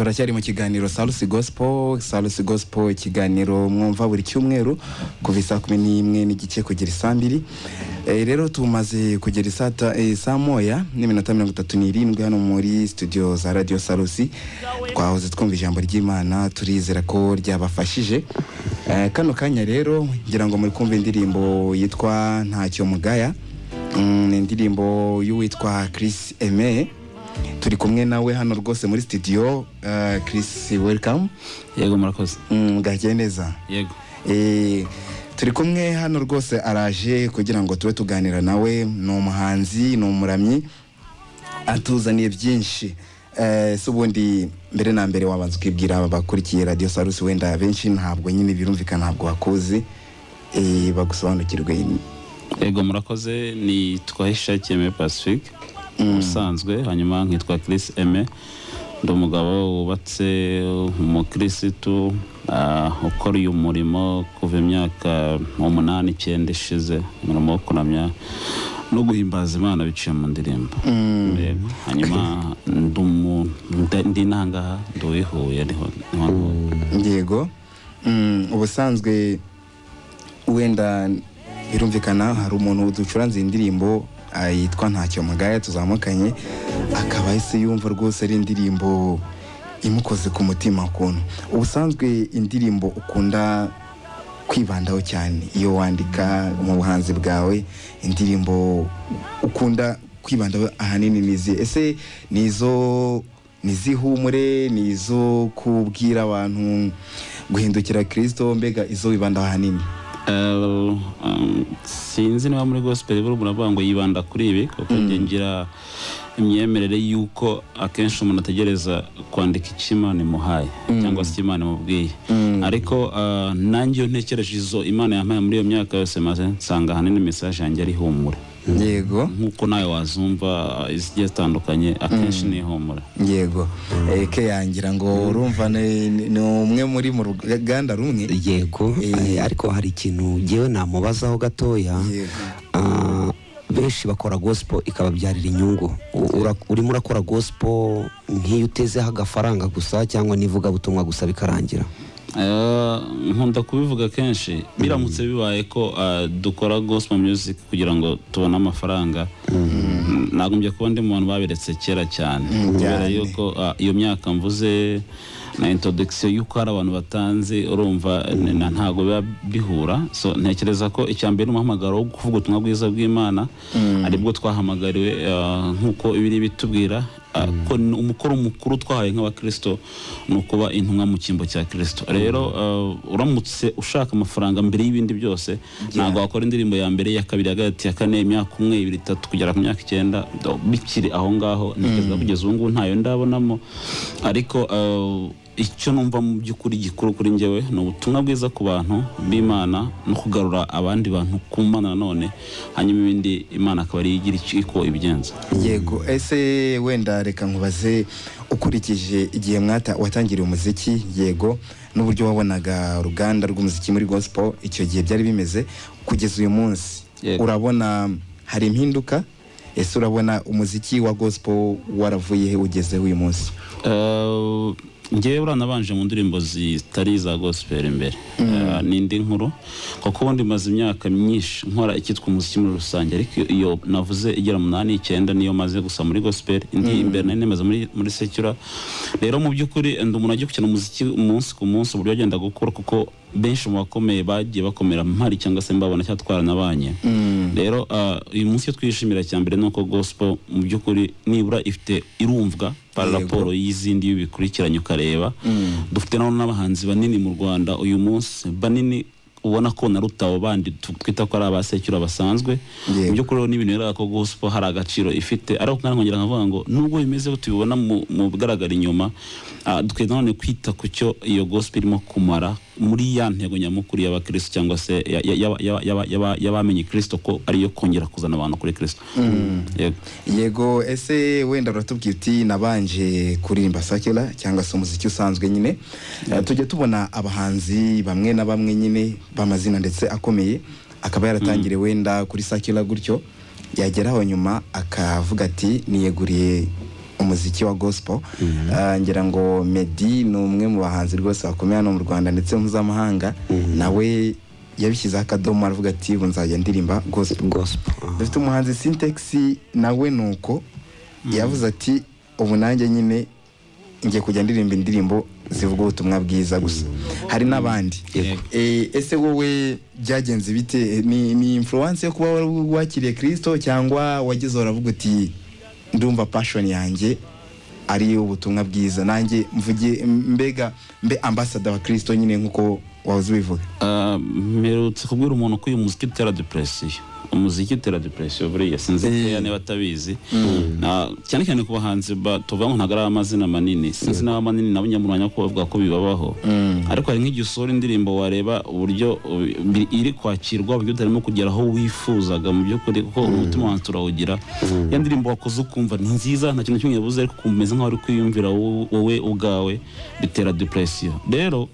Turacyari mu kiganiro Salus Gospel. Salus Gospel, ikiganiro mwumva buri cyumweru kuva isaa 11:30 kugera isaa 2. Rero tumaze kugera isaa 1:37 hano muri studio za Radio Salus. Twahoze twumva ijambo ry'Imana, turizera ko ryabafashije. Kano kanya rero ngira ngo muri kumva indirimbo yitwa Ntacyo Mugaya. Ni indirimbo y'uwitwa Chris Aime. Turi kumwe nawe hano rwose muri studio. Chris, welcome. Yego, murakoze. Bwakeye neza. Yego. Turi kumwe hano rwose, araje kugira ngo tube tuganira nawe. Ni umuhanzi, ni umuramyi, atuzaniye byinshi. Si ubundi mbere na mbere wabanza ukibwira abakurikiye Radio Salus, wenda benshi ntabwo nyine birumvikana ntabwo bakuzi, bagusobanukirwe. Yego, murakoze. Nitwa Hishakiye Pacifique ubusanzwe, hanyuma nkitwa Chris Aime. Ndi umugabo wubatse, umukirisitu, ukora uyu murimo kuva imyaka 8 9 ishize, umurimo wo kuramya no guhimbaza Imana biciye mu ndirimbo. Yego. Hanyuma ndi nangaha, ndi uw'i Huye, niho ntuye. Yego. Ubusanzwe wenda birumvikana hari umuntu ducuranze indirimbo yitwa Ntacyo Mugaya tuzamukanye, akaba ahise yumva rwose ari indirimbo imukoze ku mutima ukuntu. Ubusanzwe indirimbo ukunda kwibandaho cyane iyo wandika mu buhanzi bwawe, indirimbo ukunda kwibandaho ahanini ni izihe? Ese ni izo ni iz'ihumure, ni izo kubwira abantu guhindukira Kirisito? Mbega izo wibandaho ahanini? Sinzi niba muri gospel buri muravuga ngo yibanda kuri ibi, kuko njye ngira imyemerere y'uko akenshi umuntu ategereza kwandika icyo Imana imuhaye cyangwa se icyo Imana imubwiye. Ariko nanjye iyo ntekereje izo Imana yampaye muri iyo myaka yose maze, nsanga ahanini message yanjye ari ihumure. Nk'uko nawe wazumva izigiye zitandukanye, akenshi ni ihumure. Yego. Ke yangira ngo urumva ni umwe muri mu ruganda rumwe. Yego. Ariko hari ikintu ngewe namubazaho gatoya. Yego. Benshi bakora gospel ikababyarira inyungu. Urimo urakora gospel nk'iyo utezeho agafaranga gusa, cyangwa n'ivugabutumwa gusa bikarangira? Nkunda kubivuga kenshi, biramutse bibaye ko dukora gospel music kugira ngo tubone amafaranga, nagombye kuba ndi mu bantu babiretse kera cyane, kubera yuko iyo myaka mvuze na introduction y'uko hari abantu batanzi, urumva ntabwo biba bihura. So ntekereza ko icya mbere ni umuhamagaro wo kuvuga ubutumwa bwiza bw'Imana, aribwo twahamagariwe, nk'uko ibiri bitubwira ko ni umukoro mukuru twahaye nk'abakristo ni ukuba intumwa mu cyimbo cya Kristo. Rero uramutse ushaka amafaranga mbere y'ibindi byose, ntabwo wakora indirimbo ya mbere, ya kabiri, ya gatatu, ya kane, imyaka 1, 2, 3 kugera ku myaka 9 bikiri aho ngaho. Ntekereza kugeza ubu ngubu ntayo ndabonamo, ariko icyo numva mu by'ukuri gikuru kuri njyewe ni ubutumwa bwiza ku bantu b'Imana no kugarura abandi bantu ku Mana nanone, hanyuma ibindi Imana akaba ariyo igira icyo iko ibigenza. Yego. Ese wenda reka nkubaze, ukurikije igihe watangiriye umuziki, yego, n'uburyo wabonaga uruganda rw'umuziki muri gospel icyo gihe byari bimeze kugeza uyu munsi, urabona hari impinduka? Ese urabona umuziki wa gospel waravuye he ugezeho uyu munsi? Njyewe uranabanje mu ndirimbo zitari iza gospel imbere. N'indi nkuru, kuko ubundi maze imyaka myinshi nkora icyitwa umuziki muri rusange, ariko iyo navuze igera 8 9 niyo maze gusa muri gospel. Indi imbere nari nemaze muri secular. Rero mu by'ukuri ndi umuntu agiye gukina umuziki umunsi ku munsi, uburyo agenda gukura, kuko benshi mu bakomeye bagiye bakomera mpari cyangwa se mbabona cyangwa twaranabanye. Rero uyu munsi icyo twishimira cya mbere ni uko gospel mu by'ukuri nibura ifite irumvwa par raporo y'izindi. Iyo bikurikiranye ukareba, dufite naho n'abahanzi banini mu Rwanda uyu munsi, banini ubona ko na rutabo bandi twita ko ari abasekura basanzwe. Mu by'ukuri rero ni ibintu bigaragara ko gospel hari agaciro ifite. Ariko kandi nkongera nkavuga ngo nubwo bimeze ko tubibona mu bigaragara inyuma, dukwiye nanone kwita ku cyo iyo gospel irimo kumara muri ya ntego nyamukuru y'abakristo cyangwa se y'abamenye Kristo, ko ariyo kongera kuzana abantu kuri Kristo. Yego. Yego. Ese wenda uratubwira uti nabanje kuririmba secular cyangwa se umuziki usanzwe nyine. Tujya tubona abahanzi bamwe na bamwe nyine b'amazina ndetse akomeye, akaba yaratangiriye wenda kuri secular gutyo, yageraho nyuma akavuga ati niyeguriye umuziki wa gospel. Ngira ngo Meddy ni umwe mu bahanzi rwose bakomeye hano mu Rwanda ndetse mpuzamahanga, nawe yabishyizeho akadomo aravuga ati ubu nzajya ndirimba gospel. Gospel. Dufite umuhanzi Sintex, nawe nuko yavuze ati ubu nanjye nyine ngiye kujya ndirimba indirimbo zivuga ubutumwa bwiza gusa. Hari n'abandi. Yego. Ese wowe byagenze bite? Ni influence yo kuba wari wakiriye Kristo, cyangwa wagize uravuga uti ndumva passion yanjye ari ubutumwa bwiza, nanjye mvuge mbega mbe ambassador wa Kristo nyine nkuko wahoze ubivuga? Mperutse kubwira umuntu ko uyu muziki utera depression. Umuziki utera depression buriya, sinzi keya niba atabizi. Cyane cyane ku bahanzi tuvuga ngo ntabwo ari amazina manini, sinzi n'aba manini nabo nyamuranya ko bavuga ko bibabaho, ariko hari nk'igihe usohora indirimbo wareba uburyo iri kwakirwa, uburyo utarimo kugera aho wifuzaga mu by'ukuri, kuko umutima wanjye turawugira. Ya ndirimbo wakoze ukumva ni nziza, nta kintu kimwe yabuze, ariko ukumva umeze nkaho uri kwiyumvira wowe ubwawe, bitera depression. Rero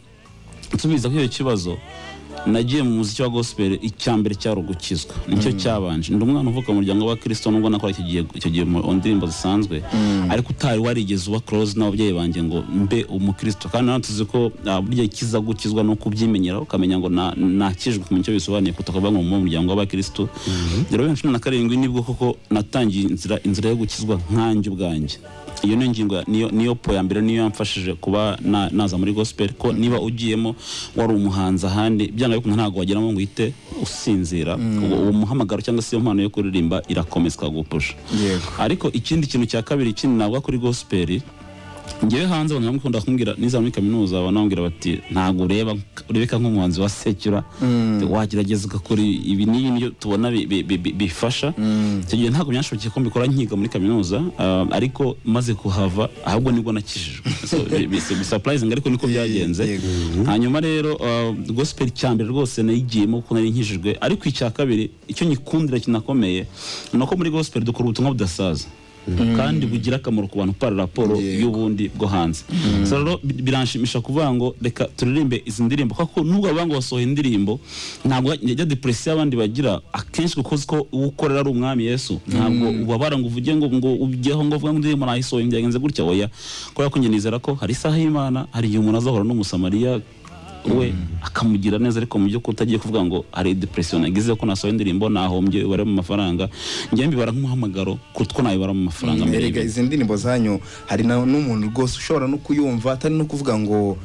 nsubiza kuri icyo kibazo, nagiye mu muziki wa gospel, icya mbere cyari ugukizwa, nicyo cyabanje. Ndi umwana uvuka mu muryango wa Kristo, nubwo nakora icyo gihe mu ndirimbo zisanzwe, ariko utari warigeze uba close n'ababyeyi banjye ngo mbe umukristo. Kandi nanone tuzi ko burya ikiza gukizwa ni ukubyimenyera, ukamenya ngo nakijwe, kumenya icyo bisobanuye, kuvuga ngo mu muryango w'abakristo. Rero 2017 nibwo koko natangiye inzira yo gukizwa nkanjye ubwanjye. Iyo niyo ngingo, niyo po ya mbere, niyo yamfashije kuba naza muri gospel, ko niba ugiyemo wari umuhanzi ahandi, byanga bikunda ntabwo wageramo ngo uhite usinzira. Uwo muhamagaro cyangwa se iyo mpano yo kuririmba irakomeza ikagupusha. Ariko ikindi kintu cya kabiri, ikindi navuga kuri gospel, ngewe hanze abantu bamukunda kumbwira, niza muri kaminuza abantu bambwira bati ntabwo ureba urebeka nk'umuhanzi wa secular, wagerageza ugakora ibi n'ibi nibyo tubona bifasha. Icyo gihe ntabwo byanshobokeye ko mbikora nkiga muri kaminuza, ariko maze kuhava ahubwo nibwo nakijijwe. So, bi surprising, ariko niko byagenze. Hanyuma rero gospel cya mbere rwose nayigiyemo kuko nari nkijijwe, ariko icya kabiri icyo nyikundira kinakomeye ni uko muri gospel dukora ubutumwa budasaza kandi bugira akamaro ku bantu par rapport y'ubundi bwo hanze. So rero biranshimisha kuvuga ngo reka turirimbe izi ndirimbo, kuko nubwo bavuga ngo basohoye indirimbo, ntabwo njya depression abandi bagira akenshi, kuko uzi ko uwo ukorera ari umwami Yesu. Ntabwo ubabara ngo uvuge ngo ujyeho ngo uvuge ngo indirimbo nayisohoye byagenze gutya, oya, kubera ko njye nizera ko hari isaha y'Imana, hari igihe umuntu azahura n'umusamariya we akamugira neza. Ariko mu by'ukuri utagiye kuvuga ngo hari depression nagize ko nasohoye indirimbo nahombye ubare mu mafaranga, njye mbibara nk'umuhamagaro kuruta uko nabibara mu mafaranga mbere Erega y'ibintu. izi ndirimbo zanyu hari n'umuntu rwose ushobora no kuyumva atari no kuvuga ngo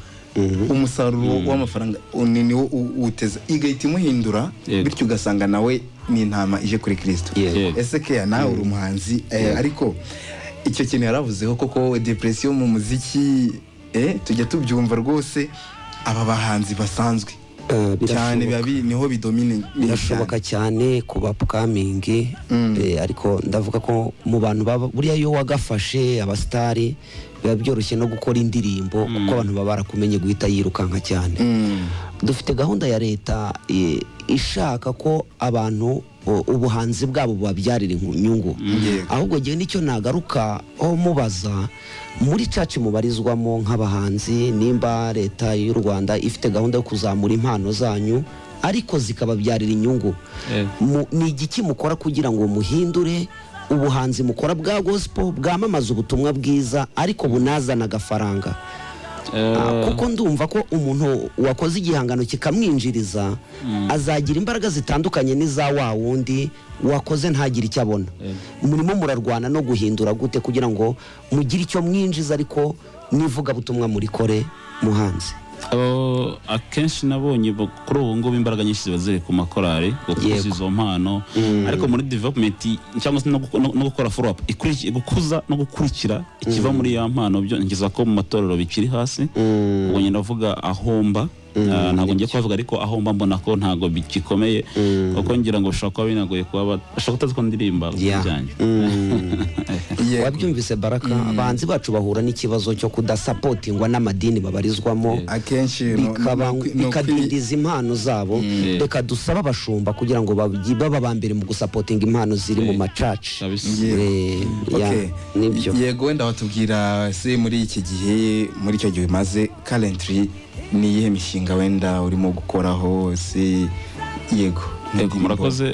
umusaruro w'amafaranga ni wo uteza, igahita imuhindura, bityo ugasanga nawe ni intama ije kuri Kristo. Ese keya, nawe uri umuhanzi, ariko icyo kintu yaravuzeho koko, depression mu muziki, tujya tubyumva rwose, aba bahanzi basanzwe cyane biba niho bidomine. Birashoboka cyane ku ba upcoming, ariko ndavuga ko mu bantu baba buriya iyo wagafashe abasitari biba byoroshye no gukora indirimbo, kuko abantu baba barakumenye guhita yirukanka cyane. Dufite gahunda ya leta ishaka ko abantu ubuhanzi bwabo bubabyarira inyungu. Ahubwo ngewe nicyo nagaruka aho mubaza muri church mubarizwamo nk'abahanzi, nimba leta y'u Rwanda ifite gahunda yo kuzamura impano zanyu ariko zikababyarira inyungu, ni igiki mukora kugira ngo muhindure ubuhanzi mukora bwa gospel bwamamaza ubutumwa bwiza ariko bunazana agafaranga? Kuko ndumva ko umuntu wakoze igihangano kikamwinjiriza azagira imbaraga zitandukanye n'iza wa wundi wakoze ntagire icyo abona. Murimo murarwana no guhindura gute kugira ngo mugire icyo mwinjiza ariko n'ivugabutumwa murikore muhanzi? Akenshi nabonye kuri ubu ngubu imbaraga nyinshi ziba ziri ku makorari gukuza izo mpano, ariko muri development cyangwa se no gukora follow up, gukuza no gukurikira ikiva muri ya mpano, byo ngeza ko mu matorero bikiri hasi. Ubwo njye ndavuga ahomba, ntabwo ngiye kuhavuga, ariko ahomba mbona ko ntabwo bigikomeye, kuko ngira ngo bishobora kuba binagoye kuba bashobora kutazi ko ndirimba byanjye. Wabyumvise Baraka, abahanzi bacu bahura n'ikibazo cyo kudasapotingwa n'amadini babarizwamo, akenshi bikaba bikadindiza impano zabo. Reka dusabe abashumba kugira ngo baba ba mbere mu gusapotinga impano ziri mu macaci. Kabisa. Ya, nibyo. Yego, wenda watubwira se muri iki gihe, muri icyo gihe umaze currently, ni iyihe mishinga wenda urimo gukoraho se? Yego. Yego, murakoze.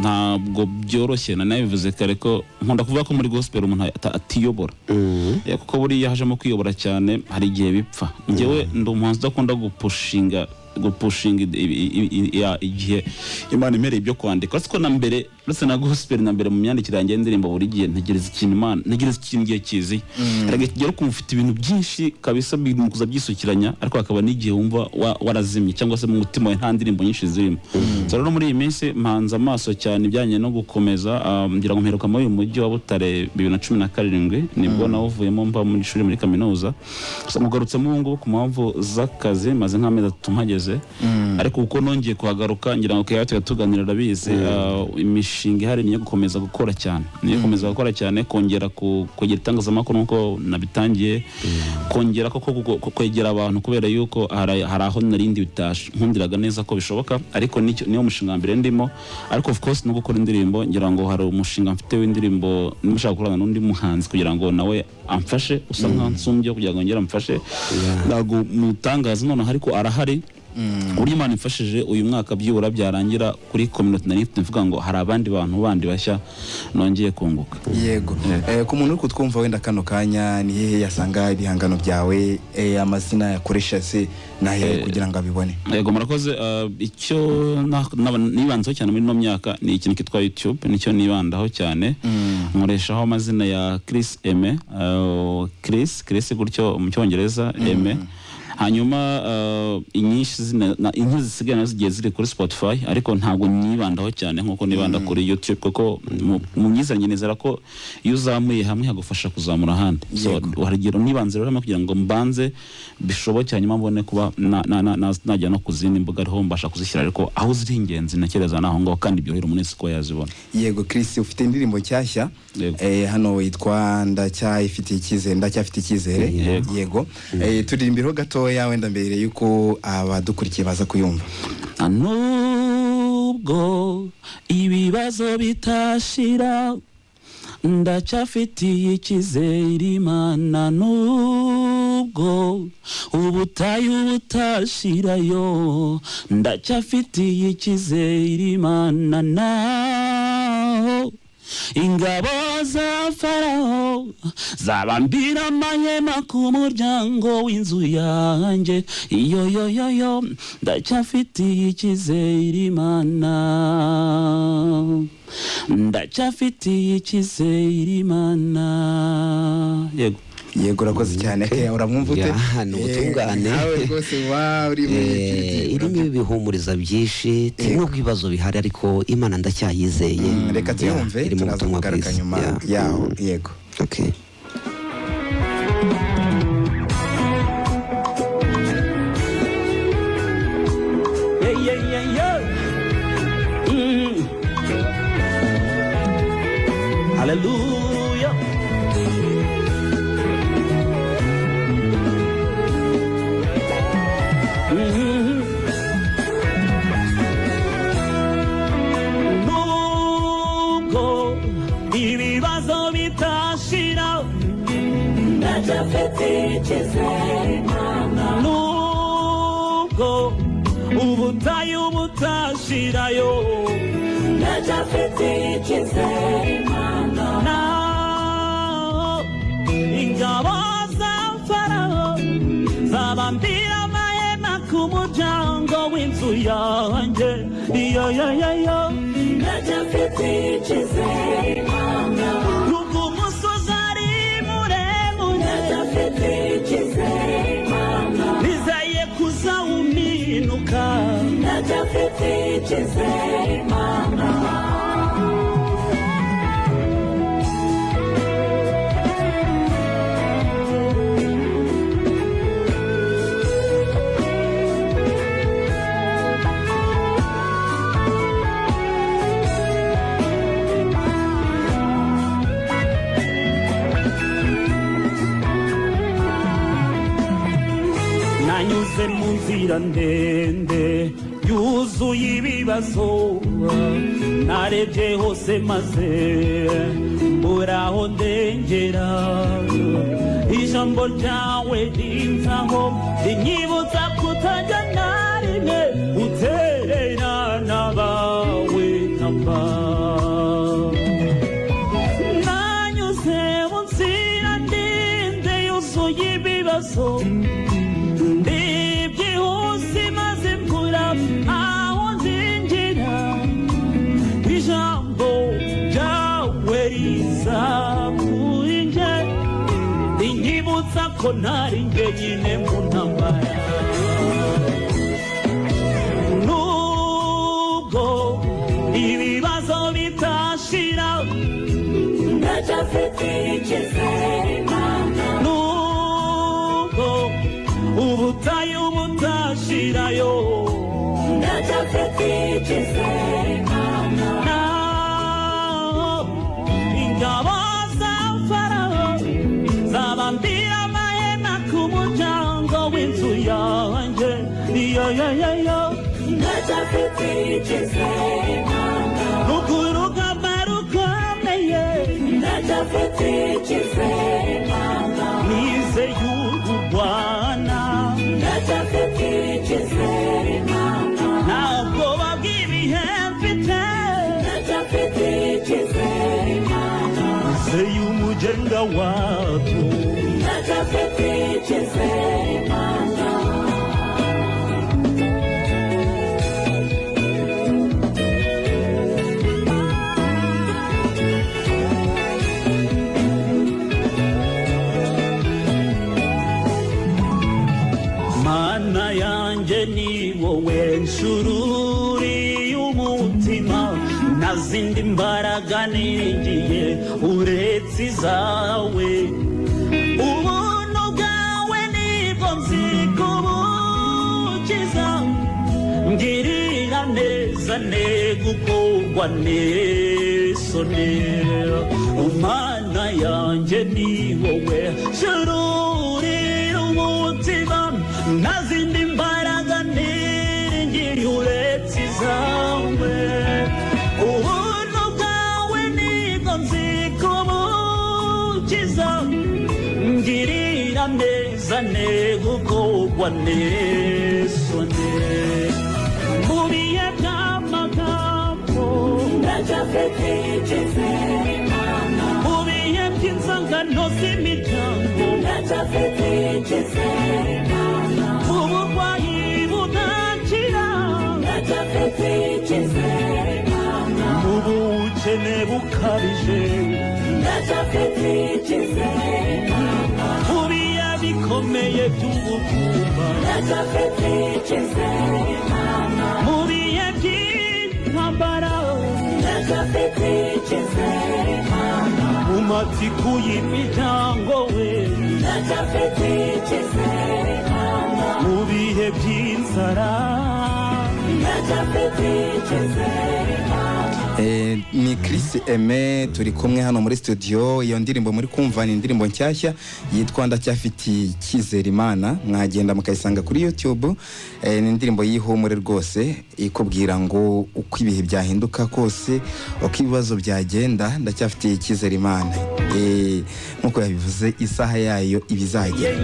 Ntabwo byoroshye, nabivuze kare ko nkunda kuvuga ko muri gospel umuntu atiyobora. Kuko buriya hajemo kwiyobora cyane hari igihe bipfa. Njyewe ndi umuhanzi udakunda gupushinga igihe Imana imereye ibyo kwandika. Uretse ko na mbere, uretse na gospel, na mbere mu myandikire yanjye y'indirimbo buri gihe ntegereza ikintu Imana, ntegereza ikintu igihe kiziye. Hari igihe kigera ukumva ufite ibintu byinshi kabisa biri kuza byisukiranya, ariko hakaba n'igihe wumva warazimye cyangwa se mu mutima wawe nta ndirimbo nyinshi zirimo. So rero muri iyi minsi mpanze amaso cyane ibijyanye no gukomeza, ngira ngo mperuka muri uyu mujyi wa Butare 2017, nibwo nawuvuyemo mva muri ishuri muri kaminuza. So mugarutsemo ubu ngubu ku mpamvu z'akazi, maze nk'amezi 3 mpageze. Ariko uko nongeye kuhagaruka ngira ngo kaya tuganira arabizi, imishinga ihari niyo gukomeza gukora cyane, niyo gukomeza gukora cyane, kongera kwegera itangazamakuru nkuko nabitangiye, kongera koko kwegera abantu, kubera yuko hari aho narindi nkundiraga neza ko bishoboka, ariko niyo mushinga wa mbere ndimo. Ariko of course no gukora indirimbo, ngira ngo hari umushinga mfite w'indirimbo nimushaka gukorana n'undi muhanzi kugira ngo nawe amfashe, usa nkansumbye kugira ngo ngere amfashe. Ntabwo mutangaza noneho, ariko arahari. Uburyo Imana imfashije uyu mwaka byibura byarangira kuri community nari mfite mvuga ngo hari abandi bantu bandi bashya nongeye kunguka. Yego. Ku muntu uri kutwumva wenda kano kanya, ni hehe yasanga ibihangano byawe, amazina yakoresha se nahe kugira ngo abibone? Yego, murakoze. Icyo nibanzeho cyane muri ino myaka ni ikintu kitwa YouTube, nicyo nibandaho cyane. Nkoreshaho amazina ya Chris Aime, Chris gutyo mu Cyongereza Aime. Hanyuma inyinshi inki zisigaye nazo zigiye ziri kuri Spotify, ariko ntabwo nibandaho cyane nkuko nibanda kuri YouTube, kuko mu myizerere nizera ko iyo uzamuye hamwe hagufasha kuzamura ahandi. So harigira nibanze rero kugira ngo mbanze bishoboke, hanyuma mbone kuba najya no kuzindi mbuga ariho mbasha kuzishyira, ariko aho ziri ingenzi ntekereza naho ngaho, kandi byorohera umuntu wese ko yazibona. Yego Chris, ufite indirimbo nshyashya hano yitwa Ndacyafite icyizere, Ndacyafite icyizere. Yego, turirimbiraho gato wenda mbere yuko abadukurikiye baza kuyumva. Nubwo ibibazo bitashira, ndacyafitiye icyizere Imana, nubwo ubutayu butashirayo, ndacyafitiye icyizere Imana, naho ingabo za Farawo zabambira amahema ku muryango w'inzu yanjye, iyo yo yo yo ndacyafitiye icyizere Imana, ndacyafitiye icyizere Imana. Yego. Yego, urakoze cyane. Uramwumva ute? Ni ubutungane. Nawe rwose uri muri irimo ibihumuriza byinshi, nubwo ibibazo bihari ariko Imana ndacyayizeye. Reka tuyumve, turaza kugaruka nyuma yaho. Yego. Okay. Hallelujah. Nubwo ibibazo bitashira, ndacyafite icyizere Imana, nubwo ubutayu butashirayo, ndacyafite icyizere Imana, naho ingabo za Farawo zabambira amahema ku muryango w'inzu yanjye, iyo yo yo yo ndacyafite icyizere Imana, nubwo umusozi ari muremure, ndacyafite icyizere Imana, nizeye kuzawuminuka, ndacyafite icyizere Imana. Nanyuze mu nzira ndende yuzuye ibibazo, narebye hose maze mburaho ndengera, ijambo ryawe rinzaho rinyibutsa kutajya na rimwe utererana abawe namba. ibibazo Ndibyihuse maze mbura aho nzinjira Ijambo ryawe riza kuri nje Rinyibutsa ko ntari njyenyine mu ntambara Nubwo ibibazo bitashira Ndacyafite icyizere Imana Nubwo ubutayu butashirayo Ndacyafite icyizere Imana Naho ingabo za Farawo zabambira amahema ku muryango w'inzu yanjye iyo yo yo yo Ndacyafite icyizere Imana Nubwo urugamba rukomeye Ndacyafite icyizere Imana nizeye urwana Ndacyafite icyizere Imana nta bwoba bw'ibihe mfite Ndacyafite icyizere Imana nizeye umugenga wabyo Ndacyafite icyizere Imana Mana yanjye ni wowe nshururi y'umutima nta zindi mbaraga niringiye uretse izawe Ubuntu bwawe nibwo nzikubukiza ngirira neza ne gukorwa n'isoni Mana yanjye ni wowe nshururira umutima nta zindi mbaraga niringiye uretse izawe Ubuntu bwawe nibwo nzikubukiza ngirira neza ne gukorwa n'isoni Mu bihe by'amagambo Ndacyafite icyizere Imana mu bihe by'inzangano z'imiryango Ndacyafite icyizere Imana mu burwayi budakira Ndacyafite icyizere Imana mu bukene bukabije Ndacyafite icyizere Imana mu bihe bikomeye by'ubugumba Ndacyafite icyizere Imana mu bihe by'intambara Ndacyafite icyizere Imana mu matiku y'imiryango we Ndacyafite icyizere Imana mu bihe by'inzara Ndacyafite icyizere Imana Ni Chris Aime turi kumwe hano muri studio. Iyo ndirimbo muri kumva ni indirimbo nshyashya yitwa Ndacyafite Icyizere Imana, mwagenda mukayisanga kuri YouTube. Ni indirimbo y'ihumure rwose ikubwira ngo uko ibihe byahinduka kose, uko ibibazo byagenda, ndacyafite icyizere Imana. Nkuko yabivuze isaha yayo ibizagera.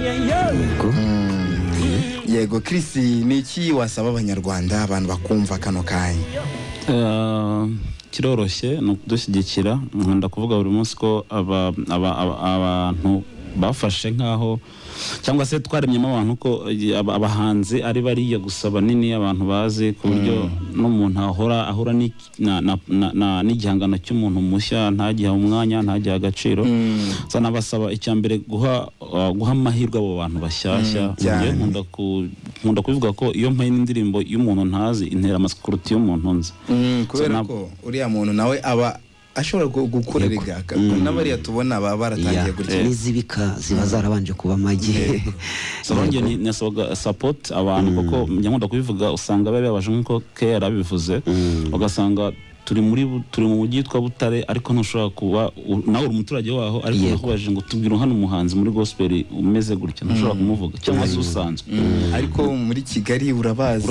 Yego Chris, ni iki wasaba abanyarwanda, abantu bakumva kano kanya? Kiroroshye ni ukudushyigikira. Nkunda kuvuga buri munsi ko abantu bafashe nkaho cyangwa se twaremyemo abantu ko abahanzi ari bariya gusa banini abantu bazi, ku buryo n'umuntu ahora n'igihangano cy'umuntu mushya ntagihe umwanya, ntagihe agaciro. So nabasaba icya mbere guha amahirwe abo bantu bashyashya. Cyane. Nkunda kubivuga ko iyo mpaye n'indirimbo y'umuntu ntazi intera amatsiko kuruta iy'umuntu nzi. Kubera ko uriya muntu nawe aba ashobora gukorera igaka n'abariya tubona baba baratangiye gutya. N'izibika ziba zarabanje kuba amagi. So nongeye nasabaga support abantu, kuko njya nkunda kubivuga usanga biba bibabaje nk'uko Keya yarabivuze, ugasanga turi mu mujyi witwa Butare, ariko ntushobora kuba nawe uri umuturage waho, ariko nakubajije ngo tubwire hano umuhanzi muri gospel umeze gutya, ntushobora kumuvuga cyangwa se usanzwe. Ariko muri Kigali urabazi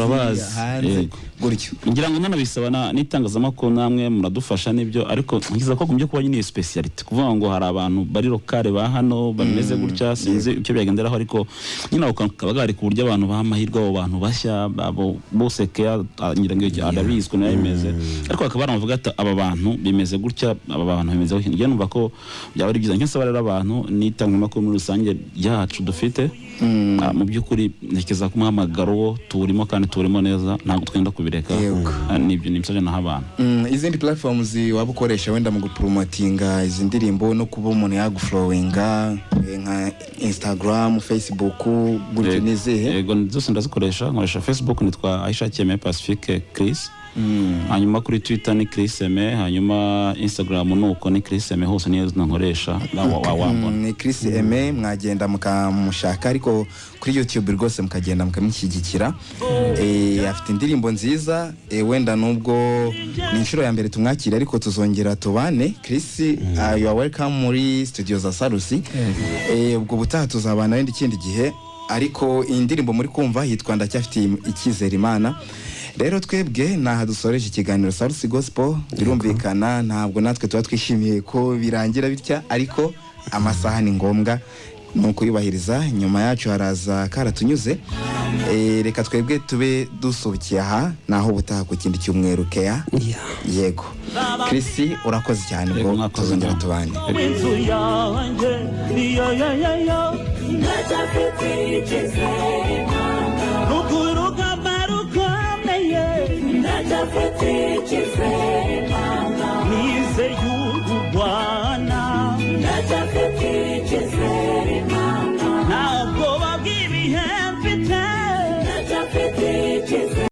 hanze gutyo. Ngira ngo nanabisaba n'itangazamakuru namwe muradufasha nibyo, ariko nkiza ko gumbye kuba nyine speciality kuvuga ngo hari abantu bari locale ba hano bameze gutya, sinzi icyo byagenderaho, ariko nyine ako kaba gahari ku buryo abantu baha amahirwe abo bantu bashya abo bose Keya ngira ngo arabizwe nayo imeze, ariko hakaba Hakaba hari abavuga ati aba bantu bimeze gutya, aba bantu bimeze gutya. Njye numva ko byaba ari byiza. Nicyo nsaba rero abantu n'itangazamakuru muri rusange ryacu dufite. Mu by'ukuri ntekereza ko umuhamagaro wo tuwurimo kandi tuwurimo neza, ntabwo twenda kubireka. Yego. Nibyo ni message naha abantu. Izindi platforms waba ukoresha wenda mu gupromotinga izi ndirimbo no kuba umuntu yagufollowinga, nka Instagram, Facebook gutyo, Yego. ni izihe? Yego, zose ndazikoresha. Nkoresha Facebook, nitwa Ahishakiye Aime Pacifique Chris. Hanyuma kuri Twitter ni Chris Aime, hanyuma Instagram nuko ni Chris Aime, hose niyo zina nkoresha wambona. Ni Chris Aime, mwagenda mukamushaka, ariko kuri YouTube rwose mukagenda mukamushyigikira. Afite indirimbo nziza. Wenda nubwo ni inshuro ya mbere tumwakira, ariko tuzongera tubane. Chris, you are welcome muri studio za Salusi. Ubwo butaha tuzabana wenda ikindi gihe, ariko iyi ndirimbo muri kumva yitwa Ndacyafite Icyizere Imana. Rero twebwe naha dusoreje ikiganiro Salusi Gospel. Birumvikana ntabwo natwe tuba twishimiye ko birangira bitya, ariko amasaha ni ngombwa ni ukuyubahiriza. Nyuma yacu haraza karatunyuze. Reka twebwe tube dusubikiye aha, naho ubutaha ku kindi cyumweru keya. Yeah. Yego, Chris, urakoze cyane. Yego, ubwo mwakoze tuzongera namwe. tubane. W'inzu yanjye iyo yo yo yo. Ndacyafite icyizere Imana. Nubwo urugamba rukomeye. Ndacyafite icyizere Imana. Nizeye u Rwanda.